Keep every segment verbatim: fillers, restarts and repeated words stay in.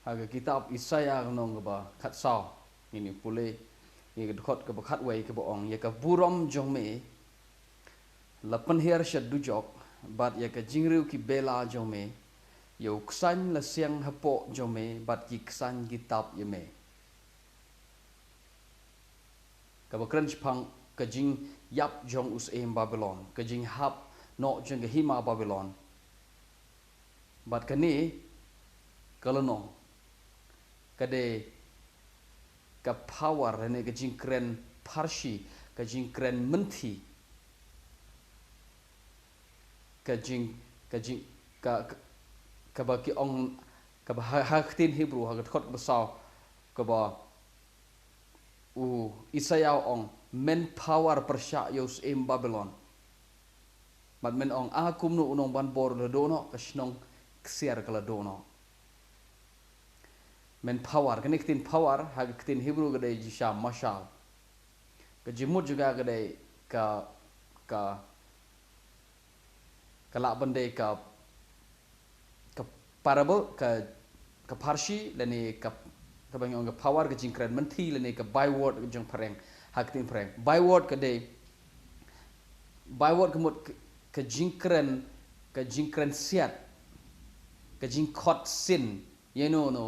Ha ka kitab Isaïah ka lynnong kaba khatsaw, ngin ïa pule ïa ka dkhot kaba khatwei kaba ong, ïa ka burom jong me la pynhiar sha dujok, bad ïa ka jingriew ki bela jong me, ïa u ksain la siang hapoh jong me, bad ki ksain ki tap ïa me. Kaba kren shaphang ka jingïap jong u syiem Babilon, ka jinghap noh jong ka hima Babilon. Bad kane ka lynnong ka dei ka power, lane ka jingkren pharshi, ka jingkren mynthi, ka jing, ka jing, ka, ka, kaba ki ong, kaba ha, ha ktien Hebrew, ha ka dkhot kaba saw, kaba u Isaïah u ong, men power pyrshah ïa u syiem Babilon. Bad men ong, a kumno u nongbanbor u la duh noh, ka shnong ksiar ka la duh noh. Men power, kane ka ktien power, ha ka ktien Hebrew ka dei jingshah mashal. Ka jingmut jong ka ka dei ka, ka, ka lah ban dei ka, ka parable, ka, ka pharshi, lane ka, kaba ngi ong ka power, ka jingkren mynthi, lane ka byword jong phareng, ha ka ktien phareng. Byword ka dei, byword ka mut ka, ka jingkren, ka jingkren siat, ka jingkhot sin, ïa no no,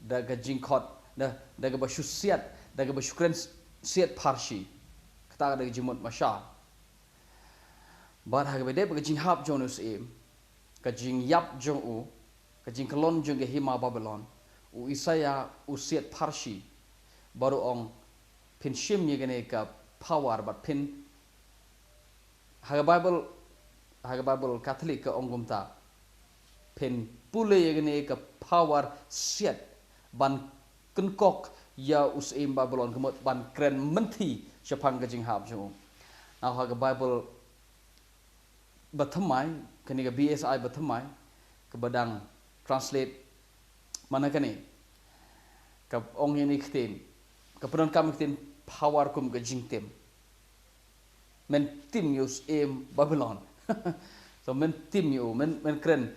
da ka jingkhot, da, da kaba shu siat, da kaba shu kren s-, siat pharshi. Kata ka dei ka jingmut mashal. Bad ha kaba dei bad ka jinghap jong u syiem, ka jingïap jong u, ka jingkyllon jong ka hima Babilon, u Isaïah u siat pharshi, bad u ong, phin shim ïa kane ka power, bad phin, ha ka Bible, ha ka Bible Catholic ka ong kumta, phin pule ïa kane ka power siat ban kynkok ïa u syiem Babilon, ka mut ban kren mynthi shaphang ka jinghap jong u. Now ha ka Bible bathymmai, kane ka B S I bathymmai, kaba dang translate man la kane, ka ong ïa kane ka ktien, ka pyndonkam ïa ka ktien power kum ka jingtim. Men tim ïa u syiem Babilon. So men tim ïa u, men, men kren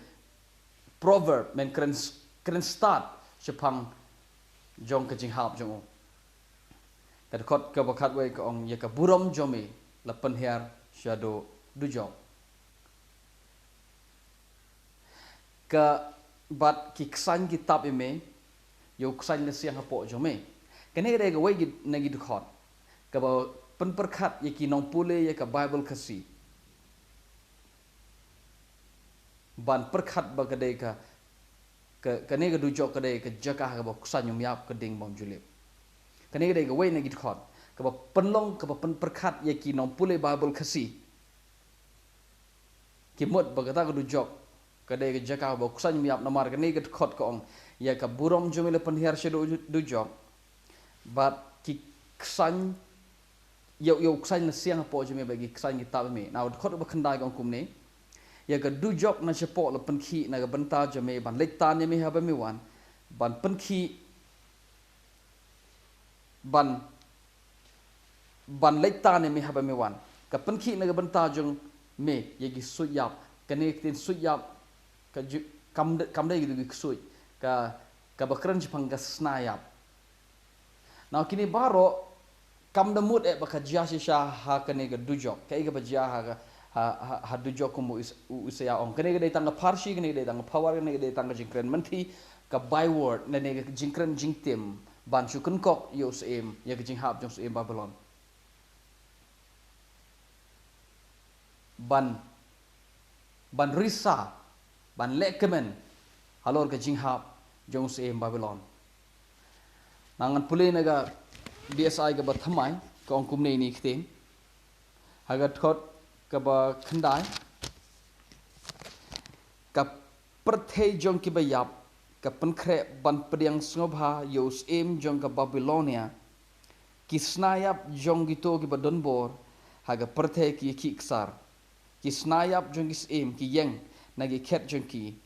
proverb, men kren s-, kren stad shaphang jong ka jinghap jong u. Ka dkhot kaba khatwei ka ong, ïa ka burom jong me la pynhiar sha du-, dujok. Ka, bad ki ksain ki tap ïa me, ïa u ksain la siang hapoh jong me. Kane ka dei kawei ki, na ki dkhot kaba pynpyrkhat ïa ki nongpule ïa ka Bible Khasi ban pyrkhat ba ka dei ka, ka, kane ka dujok ka dei ka jaka kaba u ksain um ïap, ka ding bym ju lip. Kane ka dei kawei na ki dkhot kaba pynlong, kaba pynpyrkhat ïa ki nongpule Bible Khasi ki mut ba kata ka dujok ka dei ka jaka ba u ksain um ïap, namar kane ka dkhot ka ong, ïa ka burom jong me la pynhiar sha du-, dujok, bad ki ksain, ïa u, ïa u ksain la siang hapoh jong me, bad ki ksain ki tap ïa me. Now dkhot ba khyndai ka ong kumne, ïa ka dujok na shapoh la pynkhih na ka bynta jong me, ban leit tan ïa me haba me wan, ban pynkhih, ban, ban leit tan ïa me haba me wan. Ka pynkhih na ka bynta jong me ïa ki suit ïap. Kane ka ktien suit ïap, ka ju-, kam de-, kam dei ki ksuid, ka, kaba kren shaphang ka sna ïap. Now kine baroh kam da mut eh ba ka jia shisha ha kane ka dujok. Kaei kaba jia ha ka, ha, ha, ha dujok kum u Is-, u Isaïah ong. Kane ka dei tang ka pharshi, kane ka dei tang ka power, kane ka dei tang ka jingkren mynthi, ka byword, lane ka jingkren jingtim ban shu kynkok ïa u syiem, ïa ka jinghap jong u syiem Babilon. Ban, ban risa, ban lehkmen halor ka jinghap jong u syiem Babilon. Ngan pule na ka B S I kaba thymmai, ka ong kumne ïa kane ka ktien. Ha ka dkhot kaba khyndai, ka pyrthei jong kiba ïap ka pynkhreh ban pdiang sngewbha ïa u syiem jong ka Babilonia. Ki sna ïap jong kito kiba don bor ha ka pyrthei ki ïakhih ksar. Ki sna ïap jong ki syiem ki ïeng na ki khet jong ki.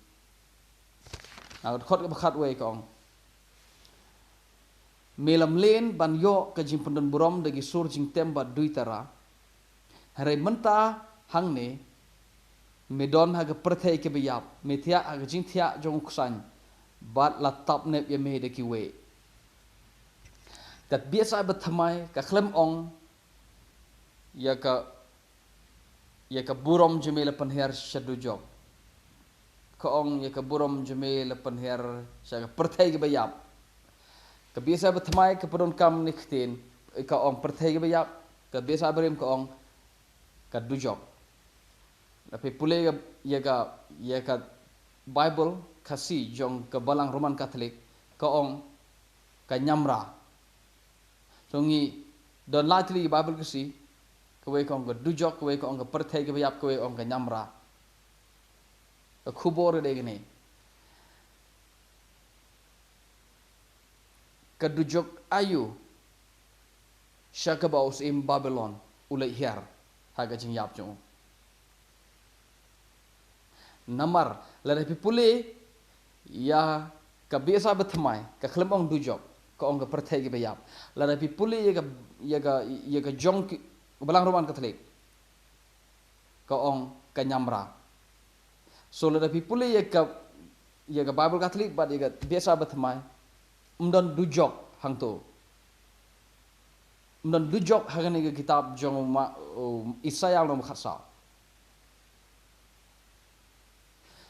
Na ka dkhot kaba khatwei ka ong, me la mlien ban ïoh ka jingpyndon burom da ki sur jingtem bad duitara. Hynrei mynta hangne me don ha ka pyrthei kiba ïap, me thiah ha ka jingthiah jong u ksain. Bad la tap nep ïa me da kiwei. Ka B S I bathymmai ka khlem ong ïa ka, ïa ka burom jong me la pynhiar sha dujok. Ka ong ïa ka burom jong me la pynhiar sha ka pyrthei kaba ïap. Ka B S I bathymmai ka pyndonkam ne ktien, ka ong pyrthei kaba ïap. Ka B S I barim ka ong ka dujok. Lada phi pule ïa ka, ïa ka Bible Khasi jong ka Balang Roman Catholic, ka ong ka ñiamra. So ngi don lai tylli Bible Khasi, kawei ka ong ka dujok, kawei ka ong ka pyrthei kaba ïap, kawei ka ong ka ñiamra. Ka khubor ka dei kane. Ka dujok aiu sha kaba u syiem Babilon u leit hiar ha ka jingïap jong u. Namar lada phi pule ïa ka B S I bathymmai ka khlem ong dujok, ka ong ka pyrthei kaba ïap. Lada phi pule ïa ka, ïa ka, ïa ka jong ki Balang Roman Catholic, ka ong ka ñiamra. So lada phi pule ïa ka, ïa ka Bible Catholic bad ïa ka B S I bathymmai, ym don dujok hangto. Ym don dujok ha kane ka kitab jong ma, u Isaïah lynnong ba khatsaw.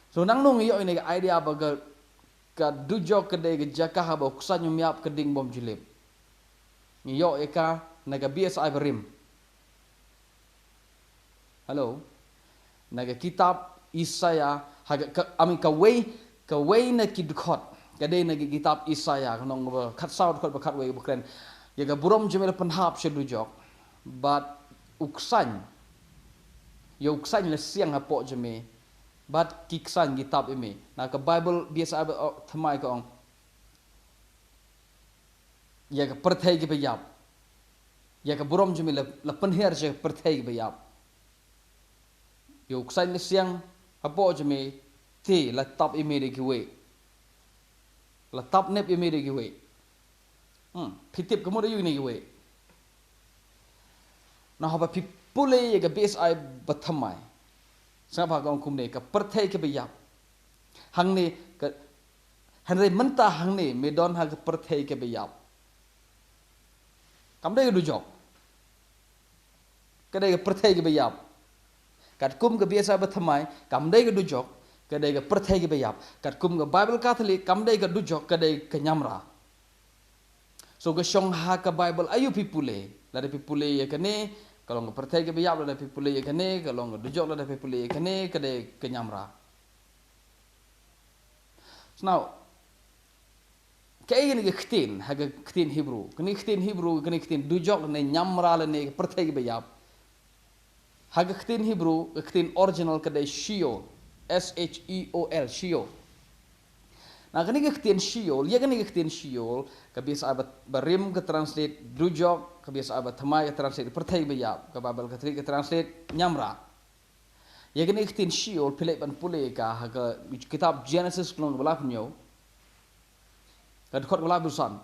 So nangno ngi ïoh ïa kane ka idea ba ka, ka dujok ka dei ka jaka haba u ksain um ïap, ka ding bym ju lip? Ngi ïoh ïa ka na ka B S I barim. Hello. Na ka kitab Isaïah, ha ka, ka, I mean, kawei, kawei na ki dkhot ka dei na ka kitab Isaïah, ka lynnong ba khatsaw, dkhot ba khatwei ba kren ïa ka burom jong me la pynhap sha dujok. Bad u ksain, ïa u ksain la siang hapoh jong me, bad ki ksain ki tap ïa me. Na ka Bible B S I bathymmai ka ong ïa ka pyrthei kaba ïap. Ïa ka burom jong me la, la pynhiar sha ka pyrthei kaba ïap. Ïa u ksain la siang hapoh jong me, te la tap ïa me da kiwei. La tap nep ïa me da kiwei. Hmm, phi tip ka mut aiu kine kiwei? Na haba phi pule ïa ka B S I bathymmai, sngap ha ka ong kumne, ka pyrthei kaba ïap. Hangne ka, hynrei mynta hangne me don ha ka pyrthei kaba ïap. Kam dei ka dujok. Ka dei ka pyrthei kaba ïap. Katkum ka B S I bathymmai, kam dei ka dujok, ka dei ka pyrthei kaba ïap. Katkum ka Bible Catholic, kam dei ka dujok, ka dei ka ñiamra. So ka shong ha ka Bible aiu phi pule. Lada phi pule ïa kane, ka long ka pyrthei kaba ïap, lada phi pule ïa kane, ka long ka dujok, lada phi pule ïa kane, ka dei ka ñiamra. So now, kaei kane ka ktien, ha ka ktien Hebrew? Kane ka ktien Hebrew, kane ka ktien dujok, lane ñiamra, lane ka pyrthei kaba ïap. Ha ka ktien Hebrew, ka ktien original ka dei Sheol, S H E O L, Sheol. Na kane ka ktien Sheol, ïa kane ka ktien Sheol, ka B S I ba, barim ka translate dujok, ka B S I bathymmai ka translate pyrthei ba ïap, ka Bible Catholic ka translate ñiamra. Ïa kane ka ktien Sheol, phi leit ban pule ïa ka ha ka kitab Genesis lynnong ba laiphew hynñiew, ka dkhot ba laiphew san,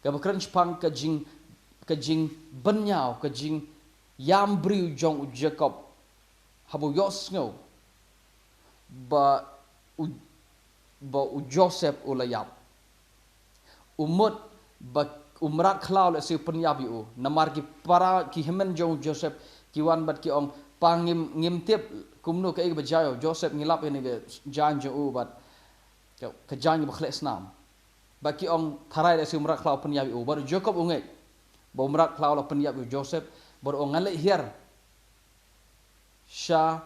kaba kren shaphang ka jing, ka jingbynñiaw, ka jingïam briew jong u Jakob, haba u ïohsngew ba u, ba u Joseph u la ïap. U mut ba u mrad khlaw lehse u pynïap ïa u. Namar ki para, ki hynmen jong u Joseph ki wan bad ki ong, pa, ngim, ngim tip kumno, kaei kaba jia ïa u Joseph, ngi lap ïa kane ka jaiñ jong u bad ka, ka jaiñ ba khleh snam. Bad ki ong, tharai lehse u mrad khlaw u pynïap ïa u. Bad u Jakob u ngeit ba u mrad khlaw la pynïap ïa u Joseph, bad u ong, ngan leit hiar sha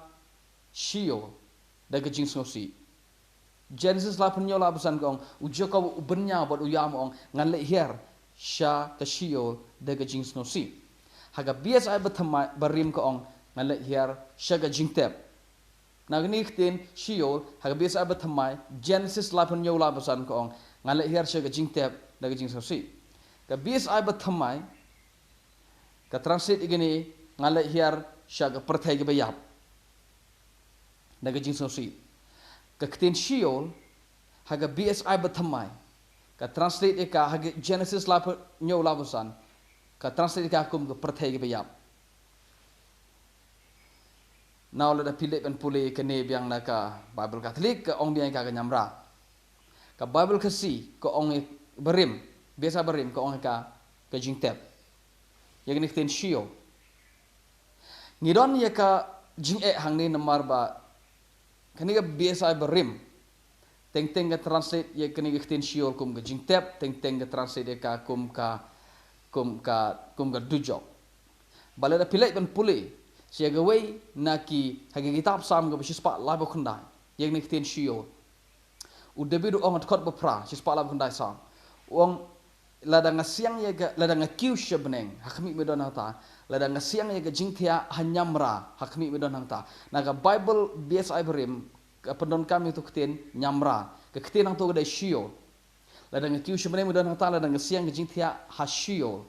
Sheol da ka jingsngewsih. Genesis laiphew hynñiew laiphew san ka ong, u Jakob u bynñiaw bad u ïam, u ong, ngan leit hiar sha ka Sheol da ka jingsngewsih. Ha ka B S I bathymmai, barim ka ong, ngan leit hiar sha ka jingtep. Na kane ka ktien Sheol, ha ka B S I bathymmai, Genesis laiphew hynñiew laiphew san ka ong, ngan leit hiar sha ka jingtep da ka jingsngewsih. Ka B S I bathymmai ka translate ïa kane, ngan leit hiar sha ka pyrthei kaba ïap da ka jingsngewsih. Ka ktien Sheol, ha ka B S I bathymmai, ka translate ïa ka, ha ka Genesis laiphew hynñiew laiphew san, ka translate ïa ka kum ka pyrthei kaba ïap. Now lada phi leit ban pule ïa kane biang na ka Bible Catholic, ka ong biang ïa ka ka ñiamra. Ka Baibl Khasi ka ong ïa barim, B S I barim ka ong ïa ka, ka jingtep. Ïa kane ka ktien Sheol. Ngi don ïa ka jingeh hangne namar ba kane ka B S I barim teng teng ka translate ïa kane ka ktien Sheol kum ka jingtep, teng teng ka translate ïa ka kum ka, kum ka, kum ka dujok. Ba lada phi leit ban pule sha kawei na ki, ha ka kitab Salm kaba shispah laiphew khyndai, ïa kane ka ktien Sheol. U David u ong ha dkhot ba phra, shispah laiphew khyndai Salm. U ong, lada nga siang ïa ka, lada nga kiew sha bneng, ha khmih me don hangta. Lada nga siang ïa ka jingthiah ha ñiamra, ha khmih me don hangta. Na ka Baibl B S I barim, ka pyndonkam ïa uto u ktien ñiamra. Ka ktien hangto ka dei Sheol. Lada nga kiew sha bneng me don hangta, lada nga siang ka jingthiah ha Sheol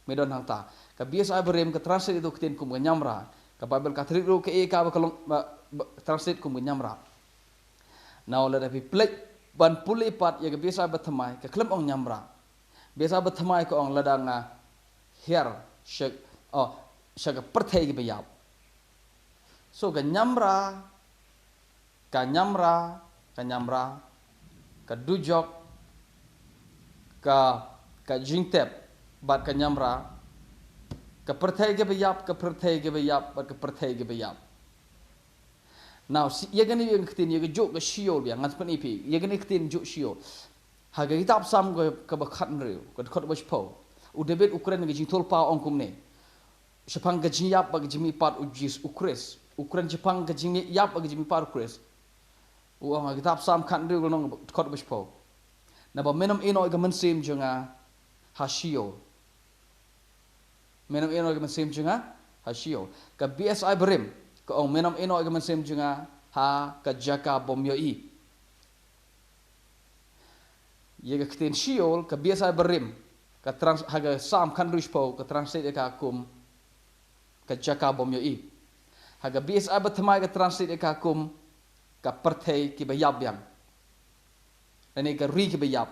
me don hangta. Ka B S I barim ka translate ïa uto u ktien kum ka ñiamra. Ka Baibl Katholik ruh ka ïa ka ba ka long, ba, ba, translate kum ka ñiamra. Now lada phi plie ban pule pat ïa ka B S I bathymmai, ka khlem ong ñiamra. B S I bathymmai ka ong lada nga hiar sha, oh, sha ka pyrthei kaba ïap. So ka ñiamra, ka ñiamra, ka ñiamra, ka dujok, ka, ka jingtep, bad ka ñiamra, ka pyrthei kaba ïap, ka pyrthei kaba ïap, bad ka pyrthei kaba ïap. Now, si, ïa kane ïa ka ktien, ïa ka juk ka Sheol biang, ngan pyni phi, ïa kane ka ktien juk Sheol. Ha ka kitab Salm ka, kaba khathynriew, ka dkhot ba shiphew. U David u kren ka jingthoh lypa ong kumne. Shaphang ka jingïap bad ka jingmihpat u Jis, u Khrist. U kren shaphang ka jingïap bad ka jingmihpat u Khrist. U ong ha ka kitab Salm khathynriew ka lynnong dkhot ba shiphew. Naba men ym ïehnoh ïa ka mynsiem jong nga ha Sheol. Men ym ïehnoh ïa ka mynsiem jong nga ha Sheol. Ka B S I barim ka ong men ym ïehnoh ïa ka mynsiem jong nga ha ka jaka bym ïohi. Ïa ka ktien Sheol, ka B S I barim, ka trans-, ha ka Salm khathynriew shiphew, ka translate ïa ka kum ka jaka bym ïohi. Ha ka B S I bathymmai ka translate ïa ka kum ka pyrthei kiba ïap biang. Lane ka ri kiba ïap.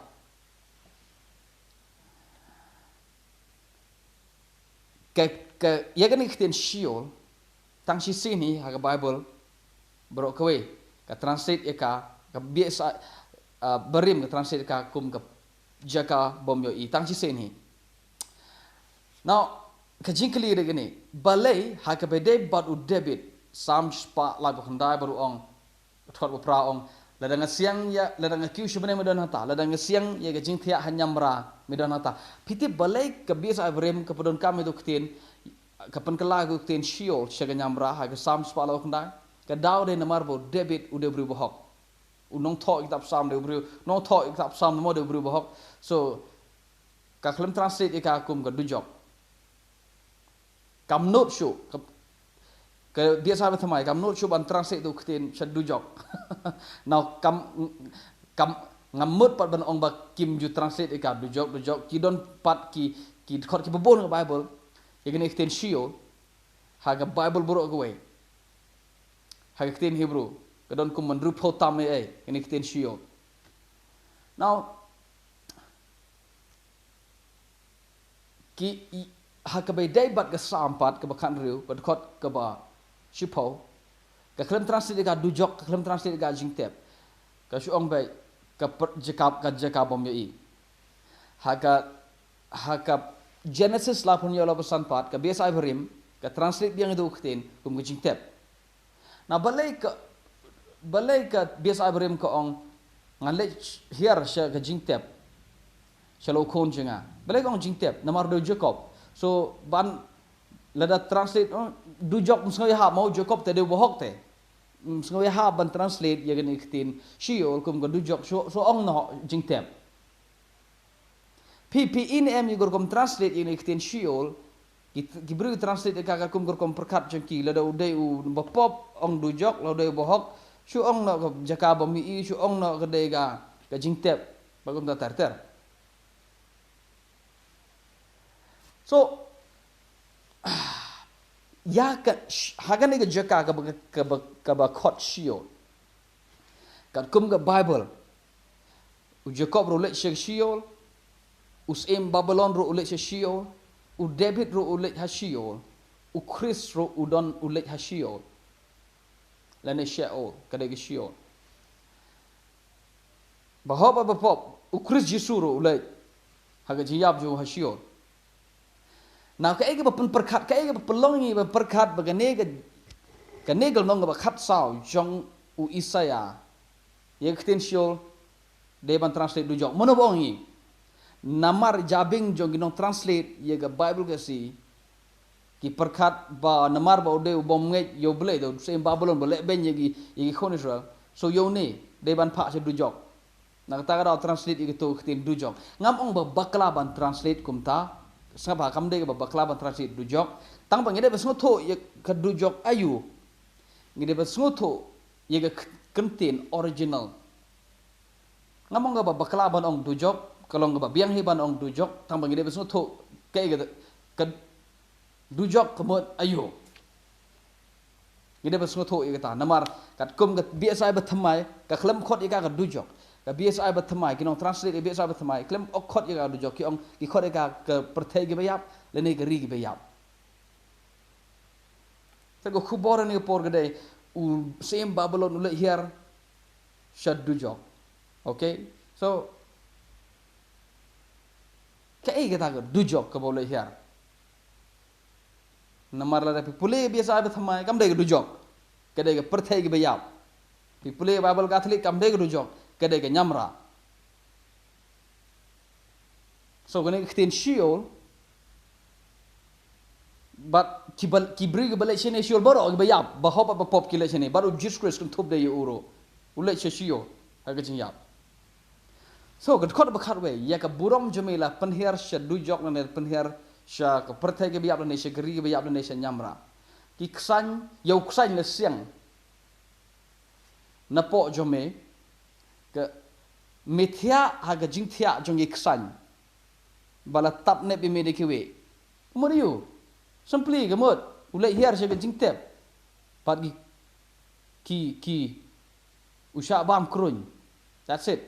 Ka, ka, ïa kane ka ktien Sheol, tang shisien hi ha ka Baibl baroh kawei, ka translate ïa ka, ka B S I, ah, barim ka translate ïa ka kum ka jaka bym ïohi, tang shisien hi. Now, ka jingkylli dei kane, balei ha kaba ïadei bad u David, Salm shispah laiphew khyndai ba u ong, dkhot ba phra ong, lada nga siang ïa, lada nga kiew sha bneng me don hangta, lada nga siang ïa ka jingthiah ha ñiamra me don hangta. Phi tip balei ka B S I barim ka pyndonkam ïa uto u ktien, ka pynkylla ïa uto u ktien Sheol sha ka ñiamra ha ka Salm shispah laiphew khyndai? Ka daw dei namar ba u David u dei u briew bahok. U nongthoh kitab Salm dei u briew, nongthoh kitab Salm mo dei u briew bahok. So, ka khlem translate ïa ka kum ka dujok. Kam nud shuh, ka, ka B S I bathymmai, kam nud shuh ban translate uto u ktien sha dujok. Now, kam, kam, ngam mut pat ban ong ba kim ju translate ïa ka dujok, dujok, ki don pat ki, ki dkhot kiba bun ha ka Baibl, ïa kane ka ktien Sheol, ha ka Baibl baroh kawei. Ha ka ktien Hebru, ka don kum hynriewphew tam ei ei, kane ka ktien Sheol. Now, ki, i, ha kaba ïadei bad ka Salm pat, kaba khathynriew, ka dkhot kaba shiphew, ka khlem translate ïa ka dujok, ka khlem translate ïa ka jingtep. Ka shu ong beit, ka per-, jaka, ka jaka bym ïohi. Ha ka, ha ka Genesis laiphew hynñiew laiphew san pat, ka B S I barim, ka translate biang ïa uto u ktien kum ka jingtep. Na balei ka, balei ka B S I barim ka ong, ngan leit hiar sha ka jingtep, sha la u khun jong nga. Balei ka ong jingtep? Namar u dei u Jakob. So, ban, lada translate, oh, dujok, ym sngew ïahap mo, u Jakob te dei u bahok te. Ym sngew ïahap ban translate ïa kane ka ktien Sheol kum ka dujok, so, so ong noh jingtep. Phi, phi i ne em ïa ka rukom translate ïa kane ka ktien Sheol, ki, ki briew translate ïa ka katkum ka rukom pyrkhat jong ki, lada u dei u bapop, ong dujok, lada u dei u bahok, shu ong noh ka jaka bym ïohi, shu ong noh ka dei ka, ka jingtep, ba kumta ter ter. So, ïa ka, sh-, ha kane ka jaka kaba, kaba, kaba khot Sheol. Katkum ka Baibl, u Jakob ruh u leit sha Sheol, u syiem Babilon ruh u leit sha Sheol, u David ruh u leit ha Sheol, u Khrist ruh u don u leit ha Sheol. Lane Sheol, ka dei ka Sheol. Ba hop ba pop, u Khrist Jisu ruh u leit ha ka jingïap jong u ha Sheol. Na kaei kaba pynpyrkhat, kaei kaba pynlong ïa ngi ban pyrkhat ba kane ka, kane ka lynnong kaba khatsaw jong u Isaïah, ïa ka ktien Sheol dei ban translate dujok. Mano ba ong ïa ngi? Namar jabieng jong ki nongtranslate ïa ka Baibl Khasi ki pyrkhat ba namar ba u dei u bym ngeit ïa U Blei, da u syiem Babilon ba leh beiñ ïa ki, ïa ki khun Israel. So ïa une dei ban phah sha dujok. Na kata ka daw translate ïa kato ka ktien dujok. Ngam ong ba bakla ban translate kumta. Sngap bha, kam dei kaba bakla ban translate dujok. Tang ba ngi dei ban sngewthuh ïa ka dujok aïu. Ngi dei ban sngewthuh ïa ka k-, kyntien original. Ngam ong kaba bakla ban ong dujok, ka long kaba biang hi ban ong dujok, tang ba ngi dei ban sngewthuh kaei ka, ka dujok ka mut aïu. Ngi dei ban sngewthuh ïa kata. Namar katkum ka BSI bathymmai, ka khlem khot ïa ka ka dujok. Ka BSI bathymmai, ki nongtranslate ïa BSI bathymmai, khlem khot ïa ka ka dujok, ki ong, ki khot ïa ka ka pyrthei kiba ïap, lane ka ri kiba ïap. Te ka khubor ha kane ka por ka dei, u syiem Babilon u leit hiar sha dujok. Okay? So, kaei kata ka dujok kaba u leit hiar? Namar lada phi pule BSI bathymmai, kam dei ka dujok. Ka dei ka pyrthei kiba ïap. Phi pule Baibl Katholik, kam dei ka dujok. Ka dei ka ñiamrah. So kane ka ktien Sheol, bad ki ba, ki briew kiba leit shane Sheol baroh kiba ïap, ba hop ba pop ki leit shane, bad u Jisu Khrist kynthup de ïa u ruh. U leit sha Sheol ha ka jingïap. So ka dkhot ba khatwei, ïa ka burom jong me la pynhiar sha dujok, lane pynhiar sha ka pyrthei kiba ïap, lane sha ka ri kiba ïap, lane sha ñiamrah. Ki ksain, ïa u ksain la siang napoh jong me, ka, me thiah ha ka jingthiah jong ki ksain ba la tap nep ïa me da kiwei. Ka mut aïu? Simply ka mut u leit hiar sha ka jingtep. Bad ki, ki, ki, u shah bam kruiñ. That's it.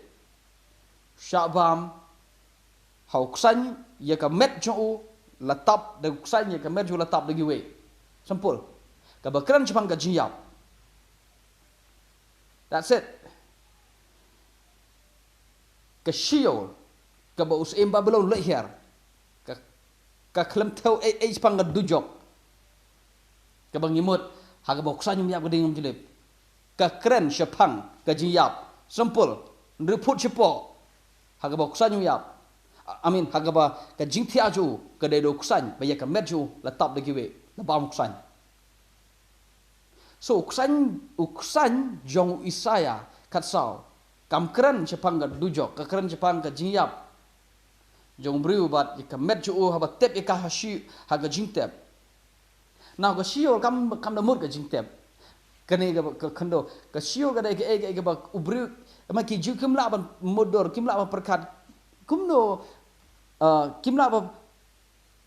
U shah bam ha u ksain, ïa ka met jong u la tap da u ksain, ïa ka met jong u la tap da kiwei. Simple. Kaba kren shaphang ka jingïap. That's it. Ka Sheol, kaba u syiem Babilon u leit hiar, ka, ka khlem thew ei ei shaphang ka dujok. Kaba ngi mut ha kaba u ksain um ïap, ka ding um jlip. Ka kren shaphang ka jingïap. Simple. Hynriew phut shapoh, ha kaba u ksain um ïap, I mean, ha kaba ka jingthiah jong u ka dei da u ksain, ba ïa ka met jong u la tap da kiwei, la bam u ksain. So u ksain, u ksain jong u Isaïah khatsaw kam kren shaphang ka dujok, ka kren shaphang ka jingïap jong u briew bad ïa ka met jong u haba tep ïa ka ha shi, ha ka jingtep. Now ka Sheol kam, kam da mut ka jingtep. Kane ka, ka khyndew, ka Sheol ka dei kaei, kaei kaba u briew, ma ki Jiw kim lah ban mutdur, kim lah ban pyrkhat. Kumno, uh, kim lah ban,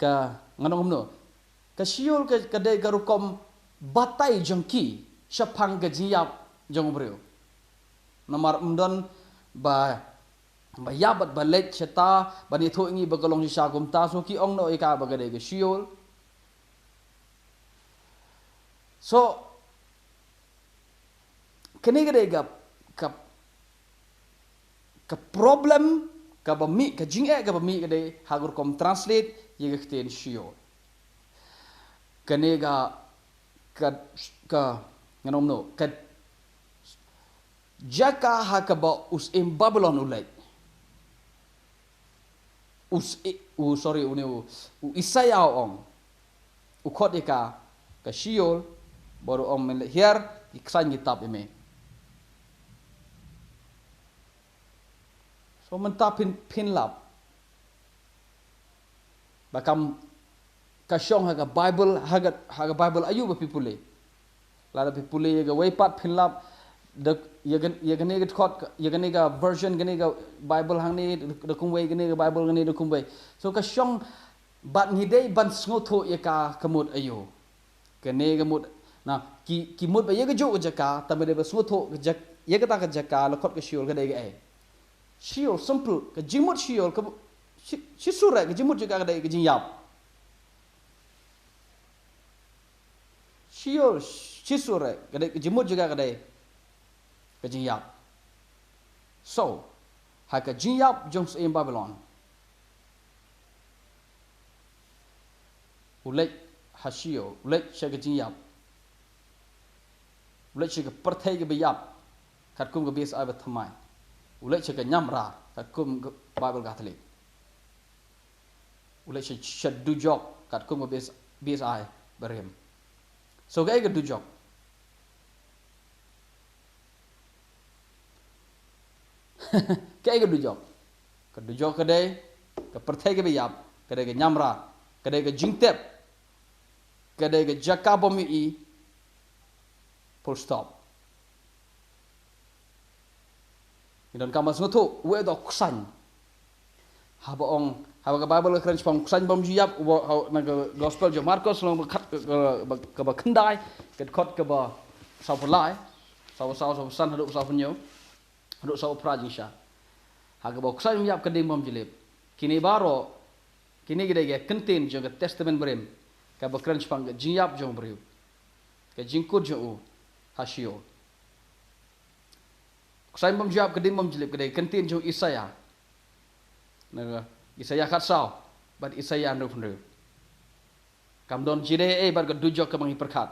ka, ngan ong kumno, ka Sheol ka, ka dei ka rukom batai jong ki shaphang ka jingïap jong u briew. Namar ym don ba, ba ïap bad ba leit shata, ban ïathuh ïa ngi ba ka long shisha kumta, so ki ong noh ïa ka ba ka dei ka Sheol. So kane ka dei ka, ka, ka problem kaba mih, ka jingeh kaba mih ka dei ha ka rukom translate ïa ka ktien Sheol. Kane ka, ka, ka, ngan ong kumno, ka jaka ha kaba u syiem Babilon u leit. U s-, i-, u, sorry, une u, u Isaïah u ong. U khot ïa ka ka Sheol, bad u ong, men leit hiar, ki ksain ki tap ïa me. So mynta phin, phin lap ba kam ka shong ha ka Baibl, ha ka, ha ka Baibl aïu ba phi pule. Lada phi pule ïa kawei pat phin lap da, ïa ka, ïa kane ka dkhot, ïa kane ka version, kane ka Baibl hangne da kumwei, kane ka Baibl hangne da kumwei. So ka shong, bad ngi dei ban sngewthuh ïa ka, ka mut aïu. Kane ka mut, na, ki, ki mut ba ïa kajuh ka jaka, tangba dei ban sngewthuh ka jak-, ïa kata ka jaka la khot ka Sheol ka dei kaei. Sheol, simple, ka jingmut Sheol, ka, shi, shi sure, ka jingmut jong ka ka dei ka jingïap. Sheol, shi sure, ka dei ka jingmut jong ka ka dei ka jingïap. So, Ha ka jingïap jong syiem Babilon, u leit ha sha ïew, u leit sha ka jingïap, u leit sha ka pyrthei kaba ïap, katkum ka B S I ba thymmai, u leit sha ka ñiamrar, katkum ka Baibl Katholik, u leit sha, sha dujok, katkum ka B S, B S I barim. So kaei ka dujok? Kaei ka dujok? Ka dujok ka dei ka pyrthei kaba ïap, ka dei ka ñiamrar, ka dei ka jingtep, ka dei ka jaka bym ïohi. Full stop. Ngi donkam ban sngewthuh, uei u ksaiñ? Haba ong, haba ka Baibl ka kren shaphang u ksaiñ bym ju ïap, uba, ha, na ka gospel jong Markos, lynnong ba khat, ka, ka, kaba khyndai, ka dkhot kaba sawphew lai, sawphew saw, sawphew san, haduh sawphew hynñiew, haduh sawphew phra jingshisha. Ha kaba u ksaiñ bym ïap, ka ding bym ju lip. Kine baroh, kine ki dei ki kyntien jong ka Testament barim, kaba kren shaphang ka jingïap jong u briew, ka jingkut jong u ha sha ïew. U ksaiñ bym ju ïap, ka ding bym ju lip, ka dei ka kyntien jong u Isaïah. Na ka Isaïah khatsaw bad Isaïah hynriewphew hynriew. Kam don jingïadei ei ei bad ka dujok kaba ngi pyrkhat.